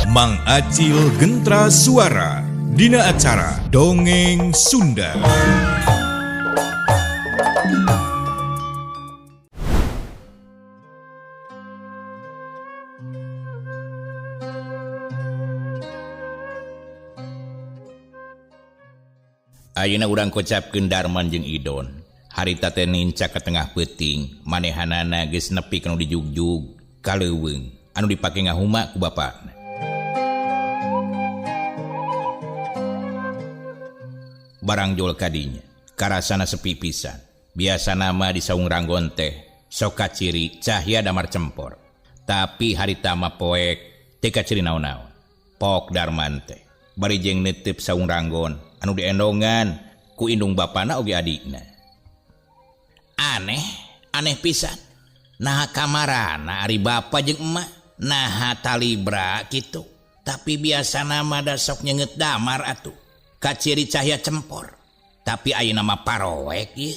Mang Acil Gentra Suara Dina acara Dongeng Sunda. Ayeuna urang kocapkeun Darman jeung Idon. Harita teh nincak ka tengah peuting, manehanana geus nepi ka nu dijugjug ka leuweung anu dipake ngahuma ku bapana. Barang jol kadinya, karasana sepi pisan. Biasana mah di saung ranggon teh sok kaciri cahya damar cempor. Tapi harita mah poek teu kaciri naon-naon. Pok Darman teh bari jeung neuteup saung ranggon anu diendongan ku indung bapana oge adikna. Aneh, aneh pisan. Naha kamarana ari bapa jeung emak, naha talibra kitu. Tapi biasana mah da sok nyeungeut damar atuh. Kaciri cahya cempor. Tapi ayeuna mah paroek ieu.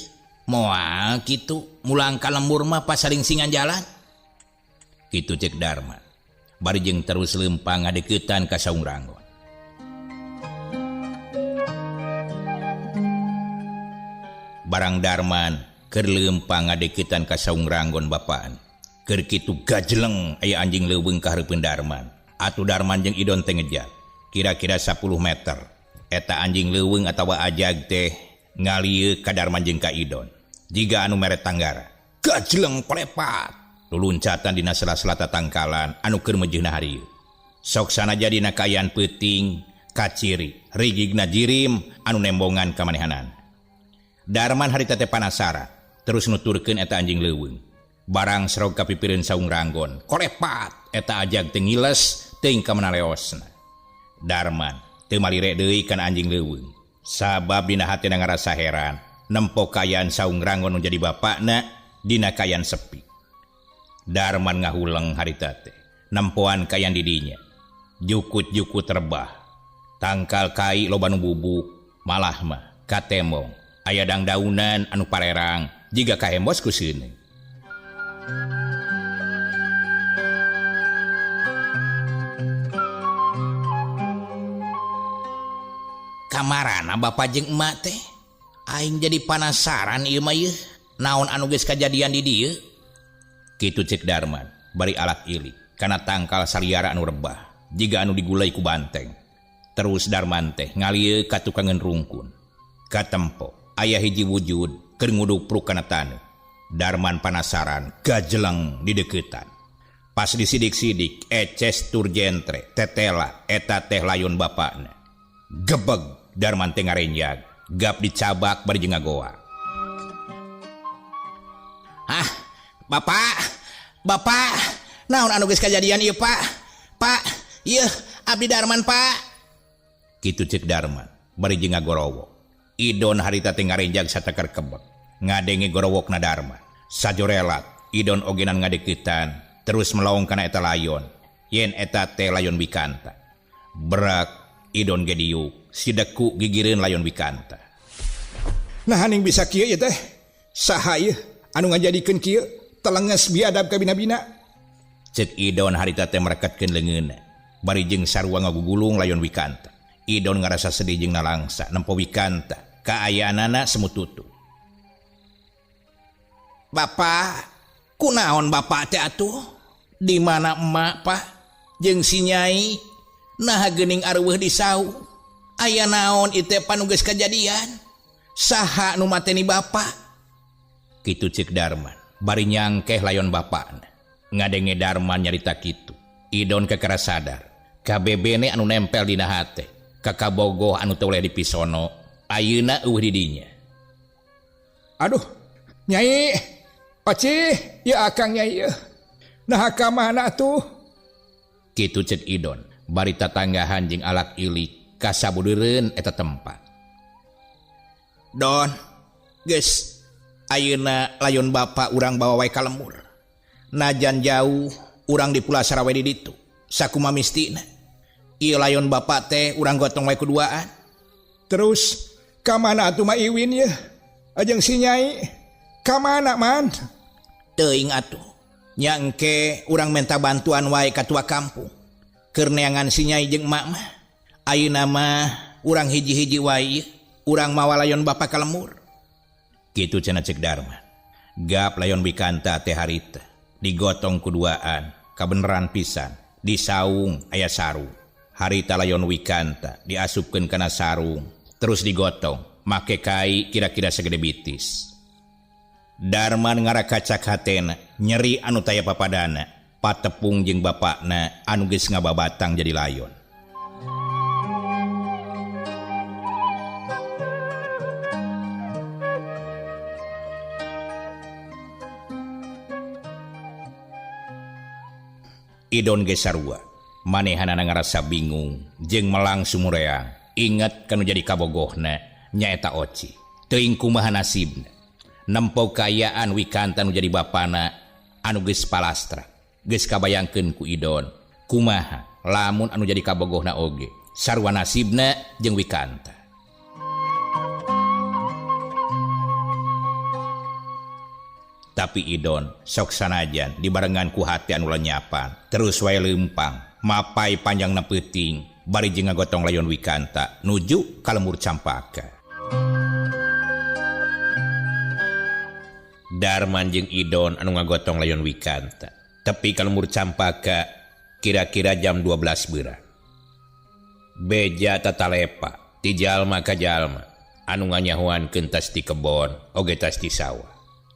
Moal kitu, mulang ka lembur mah pasalingsingan jalan. Kitu cek Darman. Bari jeung terus leumpang ngadeuketan ka saung ranggon. Barang Darman keur leumpang ngadeuketan ka saung ranggon bapaan. Keur kitu gajeleng aya anjing leuweung ka hareupeun Darman. Atuh Darman jeung Idon teh ngejar. Kira-kira 10 meter. Eta anjing leuweung atawa ajag teh ngalieu ka Darman jeung ka Idon. Jiga anu mere tanggara. Gajeleng kolepat. Luluncatan dina sela-sela tatangkalan anu keur meujeuhna harieut. Sok sanaja dina kaayaan peuting kaciri rigigna jirim anu nembongan ka manehanan. Darman harita teh panasaran terus nuturkeun eta anjing leuweung. Barang serog ka pipireun saung ranggon, kolepat eta ajag teh ngiles teuing ka mana leosna. Darman teu malire deui kana anjing leuweung. Sabab dina hatina ngarasa heran nempo kaayaan saung ranggon nu jadi bapakna dina kaayaan sepi. Darman ngahuleng harita teh nempoan kaayaan di dinya. Jukut-jukut rebah. Tangkal kai loba nu bubuk, malah mah katemong. Aya dangdaunan anu parerang jiga kahembos ku seuneu. Kamarana bapa jeung emak teh? Aing jadi panasaran ieu mah yeuh. Naon anu geus kajadian di dieu? Kitu cek Darman bari alak ilik kana tangkal saliara anu rebah jiga anu digulai ku banteng. Terus Darman teh ngalieu ka tukangeun rungkun. Katempo aya hiji wujud keur ngudupruk kana taneuh. Darman panasaran gajeleng di deuketan. Pas disidik-sidik eces tur jentre tetela eta teh layon bapakna. Gebeg Darman teh ngarenjag, gap dicabak bari jeung ngagoa. Ah, bapak, bapak, naon anu geus kajadian ieu, Pak? Pak, ieu abdi Darman, Pak. Kitu cek Darman bari jeung ngagorowok. Idon harita teh ngarenjag sateker kebek. Ngadenge gorowokna Darman. Sajorelat Idon ogenan ngadeukeutan terus melong kana eta layon. Yen eta teh layon wikanta. Berak Idon ge diuk sideku gigireun layon wikanta. Nah haning bisa kieu ieu teh. Saha ieu anu ngajadikeun kieu telenges biadab ka bina-bina? Cek Idon harita teh mereketkeun leungeunna. Bari jeung sarua ngagugulung layon wikanta. Idon ngarasa sedih jeung nalangsa nempo wikanta kaayaanana semu tutup. Bapak, kunaon bapak teh atuh? Di mana emak, Pak? Jeung si Nyai? Naha geuning areueuh di saung. Aya naon ieu teh panu geus kajadian? Saha nu mateni bapak? Kitu cek Darman bari nyangkeh layon bapakna. Ngadenge Darman nyarita kitu. Idon kakara sadar. Kabebene anu nempel dina hate. Kakabogoh anu teu boleh dipisono. Ayeuna eueuh di dinya. Aduh, Nyai, Ocih, ieu akang Nyai ieu. Naha ka mana atuh? Kitu cek Idon bari tatanggahan jeung alak ilik kasabudeureun eta tempat. Don, geus ayeuna layon bapa urang bawa wae ka lembur. Najan jauh urang dipulasara we di ditu. Sakumaha mistina. Ieu layon bapa teh urang gotong wae kuduaan. Terus ka mana atuh Ma Iwin yeuh? Ajeng si Nyai ka mana man? Teuing atuh. Nya engke urang minta bantuan wae ka tua kampung. Keur neangan si Nyai jeung emak mah. Ayeuna mah urang hiji-hiji wae, urang mawa layon bapa ka lembur. Kitu cenah cek Darman. Gap layon Wikanta teh harita digotong kuduaan, kabeneran pisan, di saung aya sarung. Harita layon Wikanta diasupkeun kana sarung, terus digotong make kai kira-kira segede bitis. Darman ngarakacak hatena, nyeri anu taya papadana, patepung jeung bapakna anu geus ngababatang jadi layon. Idon ge sarua, manehanana ngarasa bingung jeung melang sumureang, inget kanu jadi kabogohna nyaeta Oci. Teuing kumaha nasibna. Nempo kaayaan Wikanta nu jadi bapana anu geus palastra. Geus kabayangkeun ku Idon, kumaha lamun anu jadi kabogohna oge sarua nasibna jeung Wikanta. Tapi Idon sok sanajan dibarengan ku hati anu lenyapan, terus wae leumpang, mapai panjangna peuting, bari jeung ngagotong layon Wikanta nuju ka lembur Campaka. Darman jeung Idon anu ngagotong layon Wikanta tepi ka lembur Campaka kira-kira jam 12 beurang. Beja tatalepa ti jalma ka jalma anu nganyahoankeun tas ti kebon oge tas ti sawah.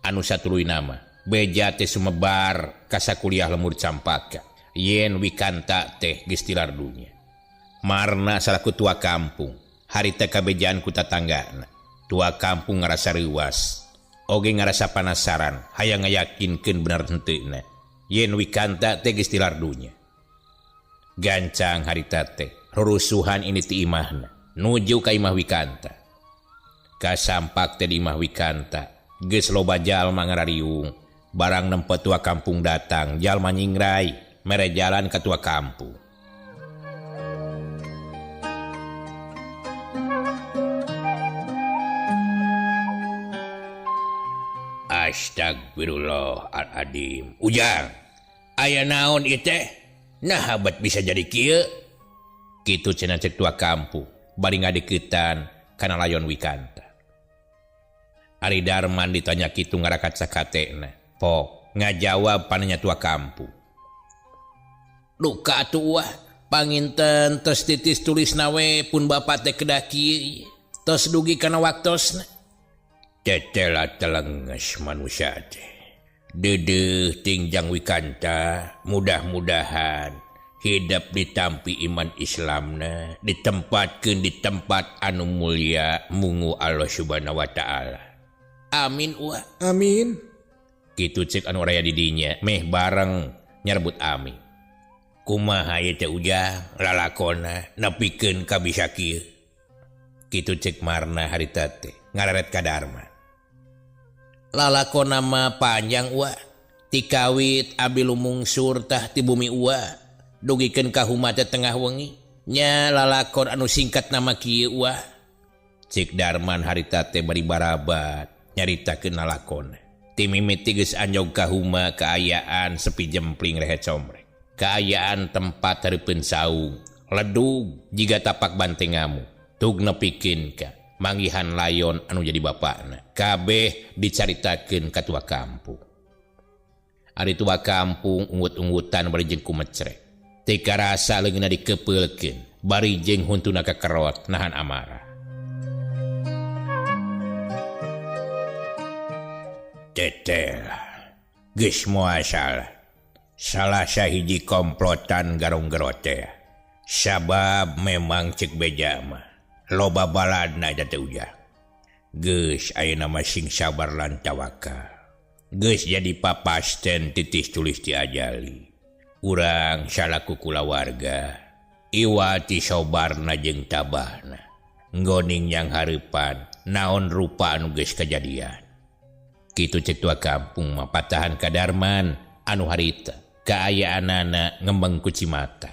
Anu satuluy nama beja teh sumebar ka sakuliah lembur Campaka yen Wikanta teh geus tilar dunya. Marna salaku tua kampung harita kabejaan ku tatanggana. Tua kampung ngarasa reuwas oge ngarasa panasaran hayang ngayakinkeun bener henteuna yen Wikanta teh geus tilar dunya. Gancang harita teh rurusuhan ini ti imahna nuju ka imah Wikanta. Kasampak teh di imah Wikanta geus loba jalma ngarariung, barang nempo tua kampung datang, jalma nyingrai mere jalan ka tua kampung. Astagfirullahaladzim. Ujang, aya naon ieu teh? Nah habat bisa jadi kieu. Kitu cenah cek tua kampung bari ngadeukeutan kana layon Wikanta. Ari Darman ditanya kitu ngarakat sakatena. Pok ngajawab pananya tua kampung. Duka atuh wah, panginten tos titis tulis nawe pun bapak teh kedah kieu. Tos dugi kana waktosna. Tetela telenges manusia teh. Deudeuh tingjang Wikanta, mudah-mudahan hidup ditampi iman Islamna, ditempatkeun di tempat anu mulia mungu Allah Subhanahu wa taala. Amin uah. Amin. Kitu cek anu raya di dinya meh bareng nyerebut amin. Kumaha ieu teh ujang lalakona nepikeun ka bisa kieu. Kitu cek Marna harita teh ngareret ka Darman. Lalakona mah panjang uah. Tikawit abi lumungsur tah ti bumi uah. Dugikeun ka huma teh tengah wengi. Nya lalakon anu singkat nama kieu uah. Cek Darman harita teh bari barabat nyaritakeun lalakon. Ti mimiti geus anjog ka huma kaayaan sepi jempling rehe comrek. Kaayaan tempat hareupeun saung, ledug jiga tapak bantengamu. Tug nepikeun ka manggihan layon anu jadi bapakna. Kabeh dicaritakeun ka tua kampung. Ari tua kampung unggut-unggutan bari jeung kumecrek. Teu karasa leungeunna dikepeulkeun bari jeung huntuna kakerot nahan amarah. Tetel geus moal salah. Salah sahiji komplotan garong gerote. Sabab memang cek beja mah loba baladna eta teh ujang. Geus ayeuna mah sing sabar lan tawakal. Geus jadi papasten titis tulis ti ajali. Urang salaku kulawarga iwati sobarna jeung tabahna. Nggoning yang hareupan naon rupa anu geus kajadian. Kitu cek tua kampung mah patahan ka Darman anu harita kaayaanana ngembeng ku cimata.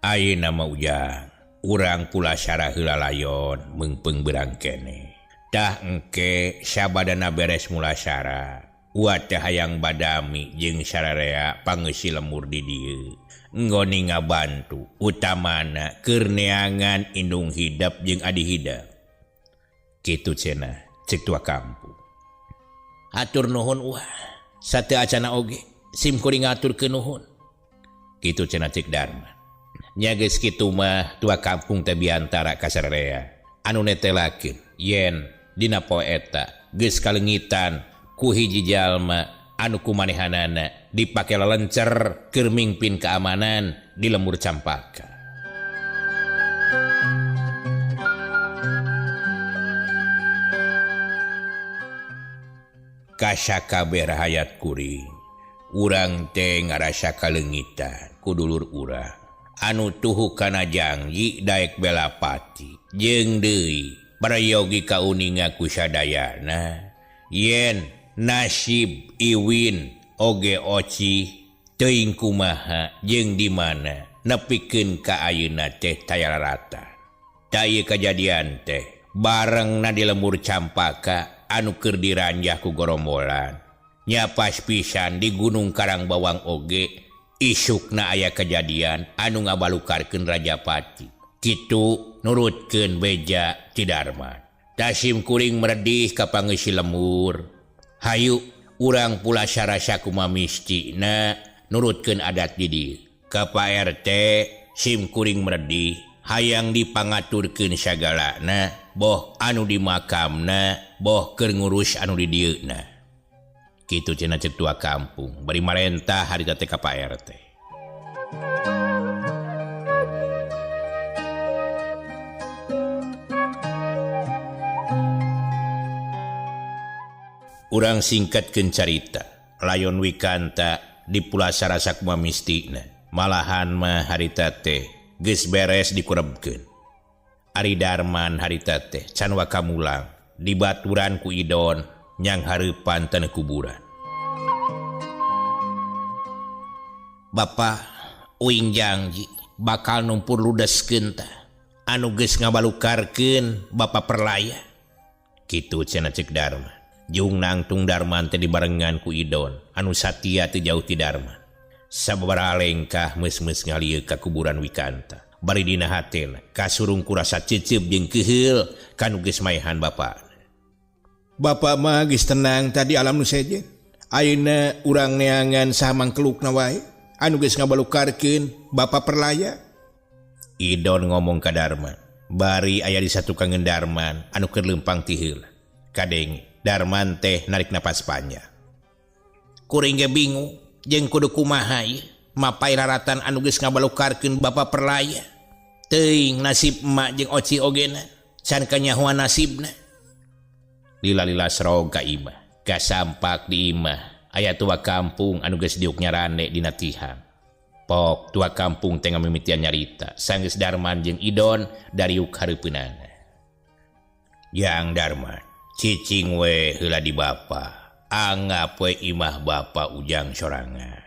Ayeuna mah ujang urang pulasara heula layon meungpeung beurang keneh. Tah engke sabadana beres mulasara Uwa teh hayang badami jeung sararea pangeusi lemur di dieu. Nggoni ngabantu utamana keur neangan indung hidep jeung adi hidep. Kitu cenah cek tua kampung. Atur nuhun uwa, sateu acana oge sim kuring ngaturkeun nuhun. Kitu cenah cek Darman. Nya geus kitu mah tua kampung teh biantara ka sararea anu netelakeun yen dina poe eta geus kalengitan ku hiji jalma anu kumanehanana dipake lelencer keur mingpin keamanan di lembur Campaka. Kasakabeh rahayat kuring, urang teh ngarasa kaleungitan ku dulur urang anu tuhu kana janji daek belapati jeung deui prayogi kauninga ku sadayana yen nasib Iwin oge Oci teuing kumaha jeung di mana nepikeun ka ayeuna teh taya rata. Ta ieu kajadian teh barengna di lembur Campaka anu keur diranjah ku gorombolan. Nya pas pisan di Gunung Karang Bawang oge isukna aya kejadian anu ngabalukarkeun Rajapati. Kitu nurutkeun beja ti Darman. Tasim kuring meredih ka pangeusi lemur. Hayu urang pulasarasa kumaha mistina nurutkeun adat di dieu. Ka Pak RT sim kuring meredih hayang dipangaturkeun sagalana boh anu di makamna boh keur ngurus anu di dieuna. Kitu cenah cek tua kampung bari marentah harita teh ka Pak RT. Urang singkatkeun carita, layon Wikanta di pulasarasa kumaha mistina. Malahan mah harita teh geus beres dikurebkeun. Ari Darman harita teh can wakamulang dibaturan ku Idon nyang hareupan taneuh kuburan. Bapa uing janji bakal numpur ludeskeun tah anu geus ngabalukarkeun bapa perlaya. Kitu cenah cek Darman. Jung nangtung Darman teh dibarengan ku Idon anu satia teu jauh ti Darman. Sababaraha lengkah meus-meus ngalieu ka kuburan Wikanta. Bari dina hatena kasurung ku rasa cecep jeung keuheul kanu geus maehan bapa. Bapa mah geus tenang tadi alam nu sejen. Ayeuna urang neangan saha mangkelukna wae anu geus ngabalukarkeun bapa perlaya. Idon ngomong ka Darman. Bari aya di satukangeun Darman anu keur leumpang ti heula. Kadenge Darman teh narik napas panjang. Kuring ge bingung jeung kudu kumaha ieu mapai raratan anu geus ngabalukarkeun bapa perlaya. Teuing nasib emak jeung Oci ogena can kanyahoan nasibna. Lila-lila serog ka imah, kasampak di imah aya tua kampung anu geus diuk nyarane dina tihang. Pok tua kampung teh ngamimitian nyarita sanggeus Darman jeung Idon dariuk hareupeunana. Yang Darman cicing we heula di bapa, anggap we imah bapa ujang sorangan.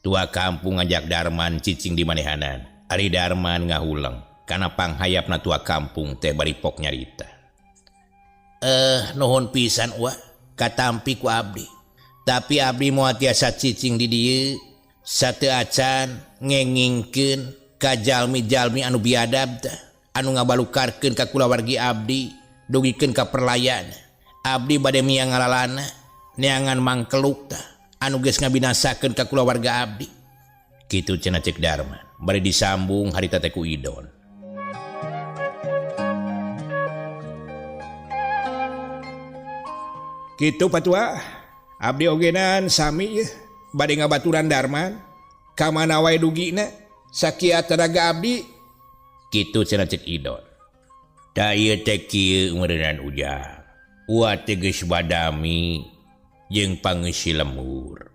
Tua kampung ngajak Darman cicing di manehanan. Ari Darman ngahuleng kana panghayapna tua kampung teh bari pok nyarita. Nuhun pisan wa katampi ku abdi. Tapi abdi moal tiasa cicing di dieu sateu acan ngengingkeun ka jalmi-jalmi anu biadab teh anu ngabalukarkeun ka kulawargi abdi dugikeun ka perlayan. Abdi bade miang ngalalana neangan mangkeluk tah anu geus ngabinasakeun ka kulawarga abdi. Kitu cenah cek Darman bari disambung harita teh ku Idon. Kitu patua abdi ogenan sami yeuh bade ngabaturan Darman ka mana wae dugina sakieu tenaga abdi. Kitu cenah cek Idon. Da ieu teh kieu meureunnan ujang. Ua teh geus badami jeung pangeusi lembur.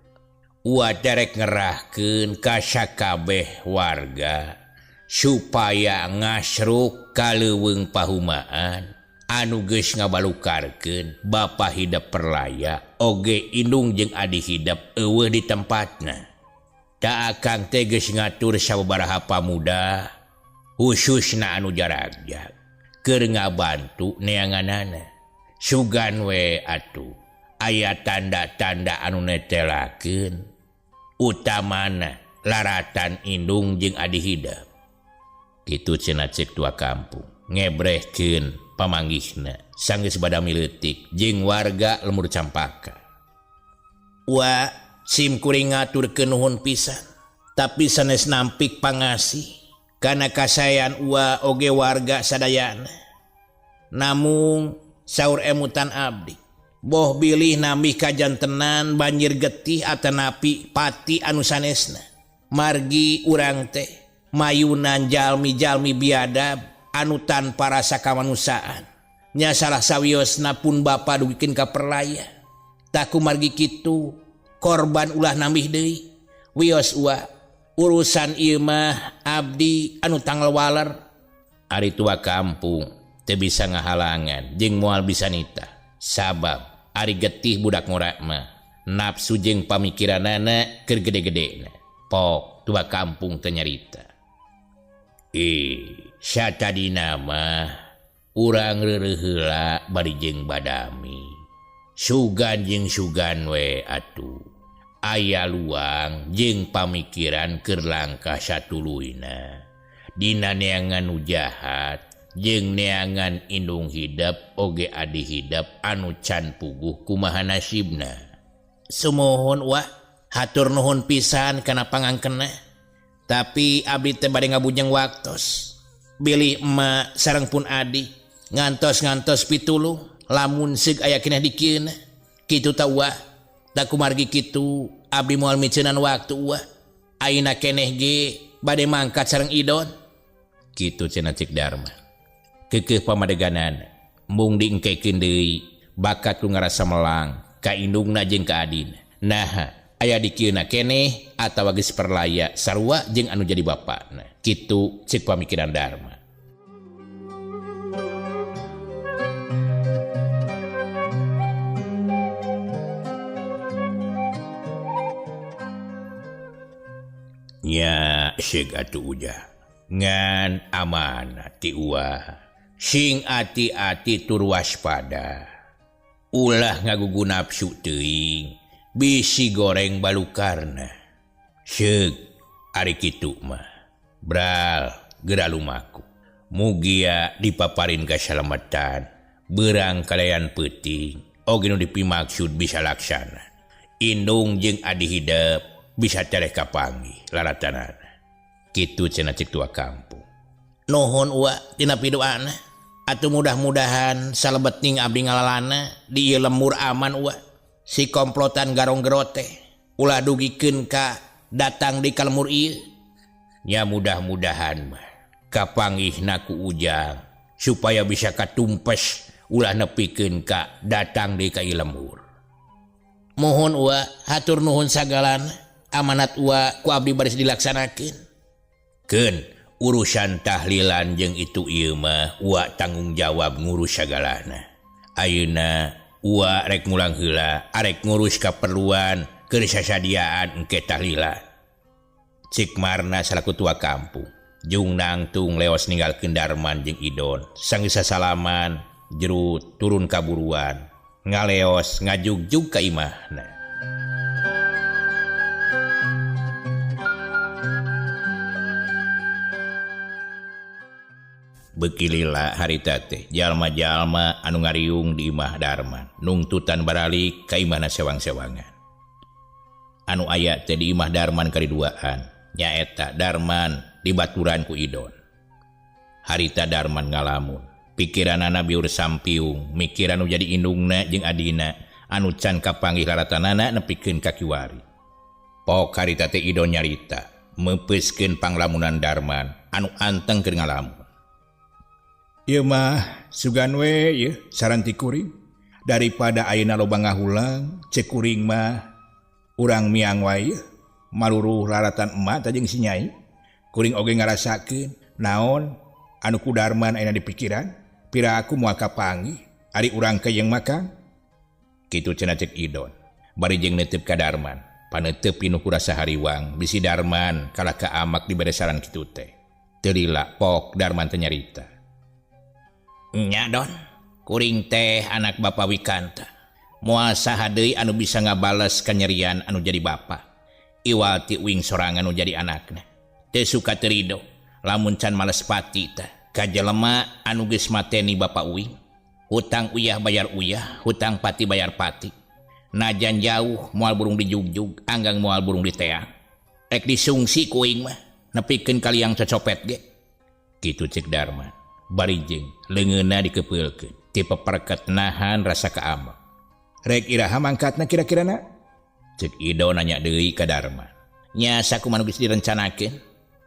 Ua teh rek ngerahkeun ka sakabeh warga supaya ngasruk ka leuweung pahumaan anu geus ngabalukarkeun bapa hidep perlaya oge indung jeung adi hidep eueuh di tempatna. Ta akang teh geus ngatur sababaraha pamuda khususna anu jaragjag keur ngabantu neanganana. Sugan we atuh Aya tanda-tanda anu netelakeun utamana laratan indung jeung adi hidep. Kitu cenah ceuk tua kampung ngebrehkeun pamanggihna sanggeus badami leutik jeung warga Lemur Campaka. Wa sim kuring ngaturkeun nuhun pisan tapi sanes nampik pangasih kana kasayan ua oge warga sadayana. Namung saur emutan abdi boh bilih nambih kajantenan banjir getih atanapi pati anu sanesna. Margi urang teh mayunan jalmi-jalmi biadab anu tanpa rasa kamanusiaan. Nya salah sawiosna pun bapa dugikeun ka perlaya. Taku margi kitu korban ulah nambih deui. Wios ua urusan ieu mah abdi anu tanggal waler. Ari tua kampung teu bisa ngahalangan jeung moal bisa nita. Sabab ari getih budak ngora mah nafsu jeung pamikiranana keur gede-gedena. Pok tua kampung teu nyarita. Satadina mah urang reureuh heula bari jeung badami. Sugan jeung sugan we atuh. Aya luang jeung pamikiran keur langkah satuluyna. Dina neangan nu jahat jeung neangan indung hidep oge adi hidep anu can puguh kumaha nasibna. Sumuhun wa hatur nuhun pisan kana pangangkenna. Tapi abdi teh bade ngabujeng waktos. Bilih emak sareng pun adi ngantos-ngantos pitulung lamun seug aya keneh dikieuna. Kitu ta wa da kumargi kitu abdi moal miceunan waktu wa. Ayeuna keneh ge bade mangkat sareng Idon. Kitu cenah Cik Darma. Kekeh pamadeganan mung diengkekeun deui bakat ku ngarasa melang ka indungna jeung ka adina. Naha aya dikieuna keneh atawa geus perlaya sarua jeung anu jadi bapana. Kitu ceuk pamikiran Darma. Nya seug atuh ujah ngan amanah ti uah sing ati-ati tur waspada ulah ngagugu nafsu teuing bisi goreng balukarna. Seug ari kitu mah bral geura lumaku mugia dipaparin kasalamatan beurang kalayan peuting oge nu dipimaksud bisa laksana. Indung jeung adi hidep bisa tereh kapanggih laratanana. Kitu cenah ceuk tua kampung. Nuhun ua tina piduana. Atuh mudah-mudahan salebeting abdi ngalalana di ieu lemur aman ua. Si komplotan garong gerote ulah dugikeun ka datang di ka lemur ieu. Nya mudah-mudahan mah kapanggihna ku Ujang supaya bisa katumpes ulah nepikeun ka datang di ka ieu lemur. Mohon ua hatur nuhun sagalana amanat ua ku abdi baris dilaksanakeun. Keun urusan tahlilan jeung itu ieu mah ua tanggung jawab ngurus sagalana. Ayeuna ua rek mulang heula arek ngurus kaperluan keur sasadiaan engke tahlilan. Cik Marna salaku tua kampung jung nangtung leos ninggalkeun Darman jeung Idon sanggeus sasalaman jero turun kaburuan ngaleos ngajugjug ka imahna. Beuki lila harita teh jalma-jalma anu ngariung di imah Darman nungtutan baralik ka imahna sewang-sewangan. Anu aya teh di imah Darman kariduaan nyaeta Darman dibaturan ku Idon. Harita Darman ngalamun pikiranana biur sampiung mikiran nu jadi indungna jeung adina anu can kapanggih laratanana nepikeun ka kiwari. Pok harita teh Idon nyarita meupeuskeun panglamunan Darman anu anteng keur ngalamun. Ieu mah sugan we ieu saran ti kuring daripada ayeuna loba ngahulang ceuk kuring mah urang miang wae ieu maruruh laratan emak tah jeung si nyai. Kuring oge ngarasakeun naon anu ku Darman ayeuna dipikiran pira aku moal kapanggih ari urang keyeng mah. Kitu cenah ceuk Idon bari jeung neuteup ka Darman paneuteub pinuh ku rasa hariwang bisi Darman kalah ka amak dibere saran kitu teh. Teu lila pok Darman teh nyarita. Nya Don, kuring teh anak Bapak Wikanta. Moal saha deui anu bisa ngabales kanyerian anu jadi bapa. Iwal ti uing sorangan anu jadi anakna. Teu suka teu rido lamun can males pati tah ka jelema anu geus mateni bapa uing. Hutang uyah bayar uyah, hutang pati bayar pati. Najan jauh moal burung dijugjug, anggang moal burung diteang. Rek disungsi ku uing mah nepikeun kaliang cocopet ge. Kitu cek Darman. Bari jeung leungeunna dikepeulkeun. Ti peperket nahan rasa kaama. Rek iraha mangkatna kira-kirana? Cek Ido nanya deui ka Darman. Nya sakumaha nu geus direncanakeun,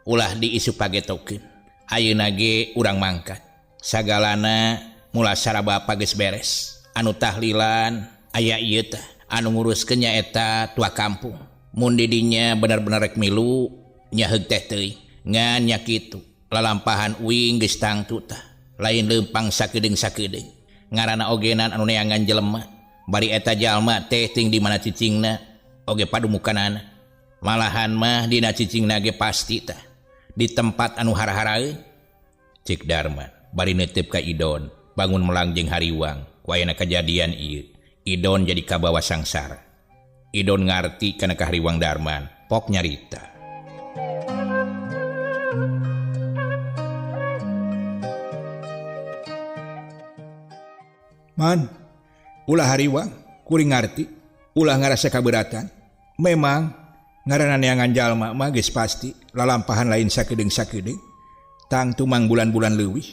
ulah diisu pagetokeun. Ayeuna ge urang mangkat. Sagalana mulasara bapa geus beres. Anu tahlilan aya ieu tah, anu nguruskeun nyaeta tua kampung. Mun di dinya bener-bener rek milu nya heug teh teuing. Ngan nya kitu, lalampahan uing geus tangtu tah. Lain leumpang sakedeung-sakedeung. Ngaranna ogenan anu neangan jelema. Bari eta jalma teh ting di mana cicingna oge padumukanana. Malahan mah dina cicingna ge pasti tah di tempat anu hara-haraeun. Cik Darman bari neuteup ka Idon bangun melang jeung hariwang ku ayana kajadian ieu. Idon jadi kabawa sangsara. Idon ngarti kana kahariwang Darman, pok nyarita. Man, ulah hariwang, kuring ngarti, ulah ngarasa kaberatan. Memang ngaranna neangan jalma mah geus pasti lalampahan lain sakedeung-sakedeung. Tang tumang bulan-bulan leuwih,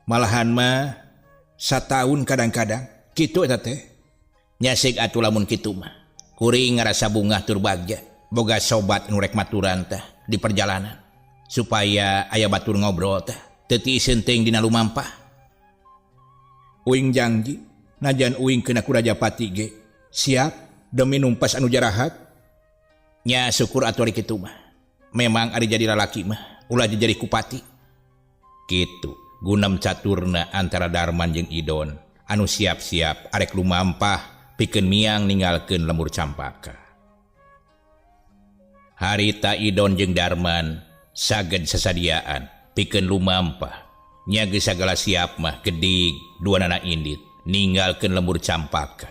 malahan mah sataun kadang-kadang kitu eta teh. Nya seuk atuh lamun kitu mah. Kuring ngarasa bungah tur bagja, boga sobat nu rek maturan tah di perjalanan supaya aya batur ngobrol tah, teu tiiseun teuing dina lumampah. Uing janji najan uing kena ku Rajapati ge siap demi numpas anu jarahat. Nya syukur atuh ari kitu mah. Memang ari jadi lalaki mah ulah jadi kupati. Kitu gunam caturna antara Darman jeung Idon anu siap-siap arek lumampah pikeun miang ninggalkeun lembur Campaka. Harita Idon jeung Darman saged sasadiaan pikeun lumampah. Nya geus sagala siap mah gedig duanana indit ninggalkeun lembur Campaka.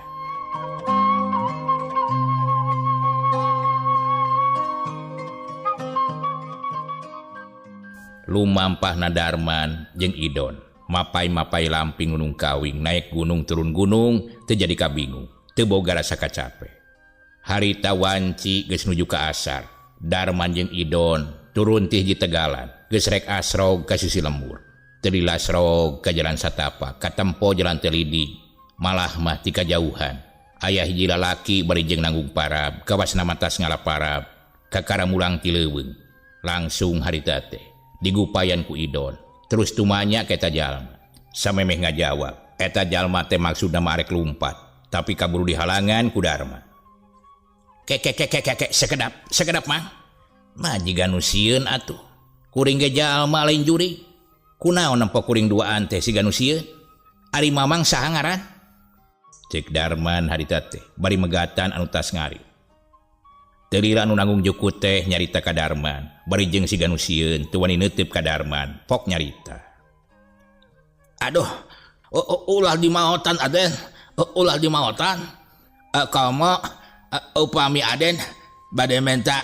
Lumampahna Darman jeung Idon mapai-mapai lamping gunung kawing naik gunung turun gunung teu jadi kabingung teu boga rasa kacape. Harita wanci geus nuju ka asar. Darman jeung Idon turun ti hiji tegalan geus rek asrog ka sisi lembur. Teu dilasrog ka jalan satapa katempo jalan teu lidig malah mah ti kajauhan aya hiji lalaki bari jeung nanggung parab kawasna matas ngalaparab kakara mulang ti leuweung. Langsung harita teh digupayan ku Idon terus tumanya ka eta jalma. Samemeh ngajawab eta jalma teh maksudna mah arek lumpat tapi kaburu dihalangan ku Darman. Ke ke ke ke ke sekedap sekedap mah mah jiga nu sieun atuh kuring ge jalma lain juri. Kunaon nempo kuring duaan teh siga nu sieun? Ari mamang saha ngaran? Cek Darman harita teh bari megatan anu tas ngarit. Teu lila anu nanggung jukut teh nyarita ka Darman bari jeung siga nu sieun teu wani neuteup ka Darman pok nyarita. Aduh, ulah dimaotan Aden, ulah dimaotan. Komo upami Aden bade menta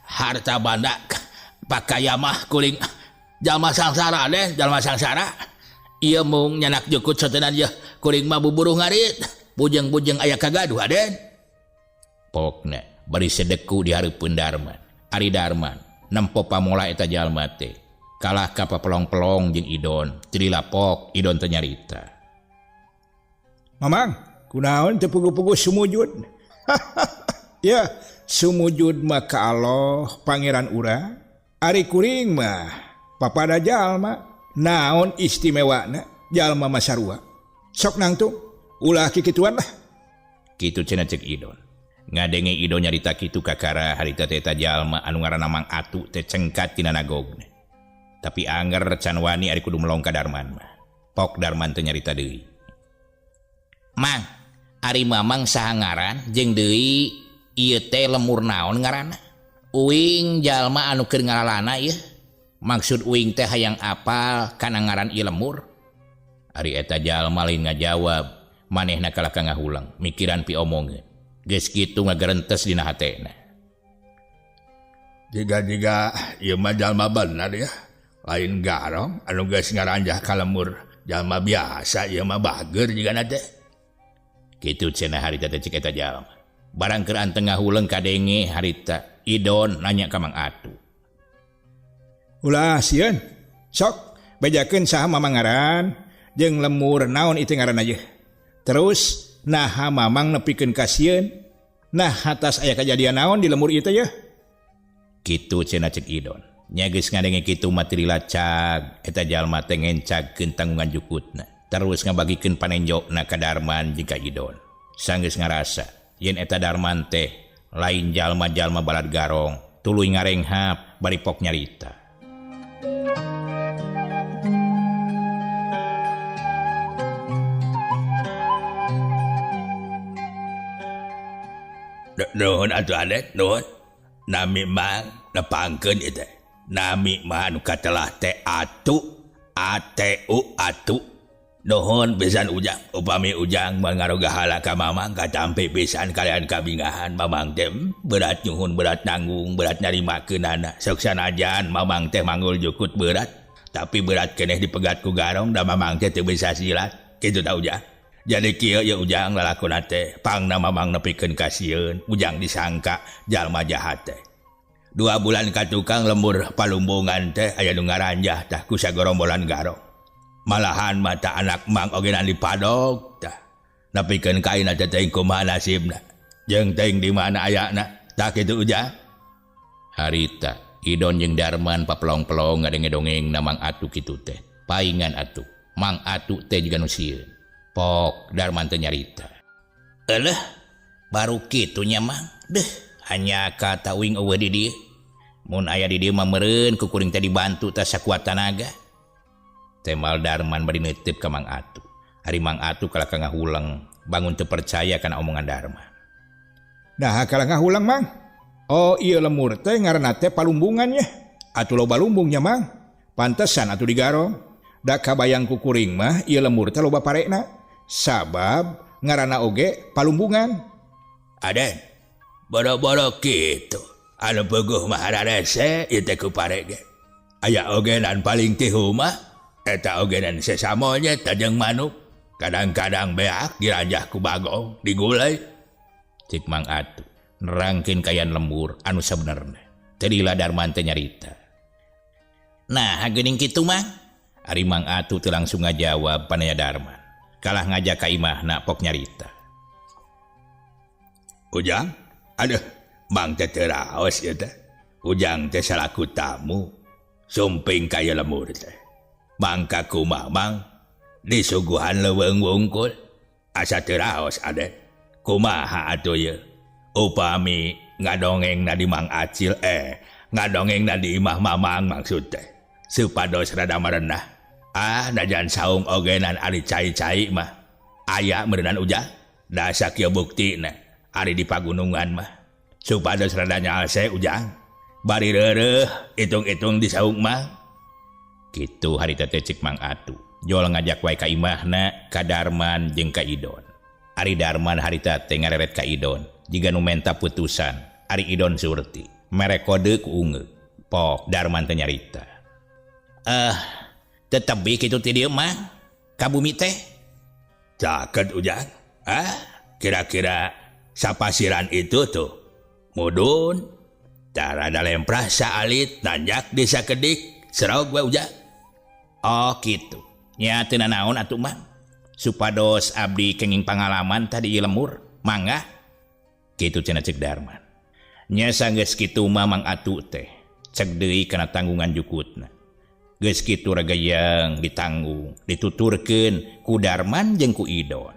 harta banda pakaya mah kuring jalma sangsara Aden, jalma sangsara. Ieu mung nyanak jukut satenan yeuh kuring mah buburuh ngarit, bujeng-bujeng aya kagaduh Aden. Pokna bari sedeku di hareupeun Darman. Ari Darman nempo pamola eta jalma teh kalah ka papelong-pelong jeung Idon. Teu dilapok Idon teh nyarita. Mamang, kunaon teu pugu-pugu sumujud? Ya, sumujud mah ka Allah pangeran urang. Ari kuring mah papada jalma naon istimewana jalma mah sarua. Sok nangtung ulah kikituan lah. Kitu cenah cek Idon. Ngadenge Idon nyarita kitu kakara harita teh eta jalma anu ngaranna Mang Atu teh cengkat tina nagogna. Tapi anger can wani ari kudu melong ka Darman mah. Pok Darman teh nyarita deui. Mang, ari mamang saha ngaran jeung deui ieu teh lemur naon ngaranna? Uing jalma anu keur ngalalana ieu. Maksud uing teh hayang apal kana ngaran ieu lemur. Ari eta jalma lain ngajawab, Manehna kalah ka ngahuleng mikiran piomongeun. Geus kitu ngagerentes dina hatena. Jiga-jiga ieu mah jalma bener ya. Lain garong anu geus ngaranjah ka lemur. Jalma biasa ieu mah bager jigana teh. Kitu cenah harita teh cek eta jalma. Barang keur anteng ngahuleng kadenge harita Idon nanya ka Mang Atu. Ulah sieun. Sok bejakeun saha mamang ngaran jeung lemur naon itu ngaranna ye. Terus naha mamang nepikeun ka sieun. Nah atas aya kajadian naon di lemur ieu teh ye. Kitu cenah cek Idon. Nya geus ngadenge kitu mah teu dilacag eta jalma teh ngencagkeun tanggungan jukutna. Terus ngabagikeun panenjokna ka Darman jeung ka Idon. Sanggeus ngarasa yen eta Darman teh lain jalma-jalma balad garong, tuluy ngarenghap bari pok nyarita. Nuhun atuh adet, nuhun. Nami mang nepangkeun ieu teh. Nami mah anu katelah teh atu, ATU atu. Nuhun pisan ujang, upami ujang mah ngarogahala ka mamang katampi pisan kalian kabingahan mamang teh berat nyuhun, berat nanggung, berat nyarimakeunana. Sok sanajan mamang teh manggul jukut berat, tapi berat keneh dipegat ku garong da mamang teh teu bisa silat. Kitu ta ujang. Jadi kieu ye ujang lalakona teh pangna mamang nepikeun ka sieun, ujang disangka jalma jahat teh. 2 bulan ka tukang lembur palumbungan teh aya nu ngaranjah tah ku sagorombolan garong. Malahan mata anak mang ogenan dipadog tah. Nepikeun ka ayeuna teh teuing kumaha nasibna. Jeung teuing di mana ayana tah kitu ujang. Harita Idon jeung Darman papelong-pelong ngadenge-dongeng na Mang Atu kitu teh. Paingan atuh. Mang Atu teh jiga nu sieun. Pok Darman teh nyarita. Eleh, baru kitu nya Mang. Deh, hanya kata uing eueuh di dieu. Mun aya di dieu mah meureun ku kuring teh dibantu tah sakuat tanaga. Temal Darman bari neuteup ka Mang Atu. Ari Mang Atu kalah ka ngahuleng, bangun teu percaya kana omongan Darman. Nah, kalah ngahuleng Mang. Oh, ieu lemur teh ngaranna teh palumbungan nya. Atuh loba lumbungnya Mang. Pantesan atuh digarong. Da kabayang ku kuring mah ieu lemur teh loba parekna. Sabab ngaranna oge palumbungan. Aden, boro-boro kitu. Anu puguh mah hararese ieu teh ku pare ge. Aya ogenan paling ti rumah, eta ogenan sesa monyet tajeng manuk. Kadang-kadang beak diranjah ku bagong, digulai. Cik Mang Atu nerangkeun kayan lembur anu sabenerna. Teu lila Darman teh nyarita. Nah, geuning kitu mah. Ari Mang Atu teu langsung ngajawab pananya Darman. Kalah ngajak ka imahna pok nyarita. Ujang, aduh, Mang teh teu raos ieu teh. Ujang teh salaku tamu, sumping ka ieu lembur teh. Mangka kumaha Mang disuguhan leuweung wungkul. Asa teu raos ade. Kumaha atuh ieu? Upami ngadongengna di Mang Acil, ngadongengna di imah Mamang maksud teh. Supados rada marenah. Ah, najan saung ogenan ari cai-cai mah. Aya meureunnan ujang. Da sakieu buktina ari di pagunungan mah. Supados rada nyalse ujang. Bari reureuh hitung-hitung di saung mah. Kitu harita teh cek Mang Atu. Jol ngajak wae ka imahna, ka Darman jeung ka Idon. Ari Darman harita teh ngareret ka Idon. Jiga nu menta putusan, ari Idon surti. Mere kode ku ungeuk. Pok Darman teh nyarita. Tetep bi kitu ti dieu mah. Ka bumi teh. Caket ujang. Ah, kira-kira sapasiran itu tuh. Mudun, cara dalemprah saalit nanjak di sakedik, serog we ujang. Oh kitu. Nya teu nanaon atuh mah. Supados abdi kenging pangalaman tadi ieu lemur, mangga. Kitu cenah cek Darman. Nya sanggeus kitu mah Mang Atu teh. Cek deui kana tanggungan jukutna. Geus kitu ragayang ditanggung, dituturkeun ku Darman jeung ku Idon.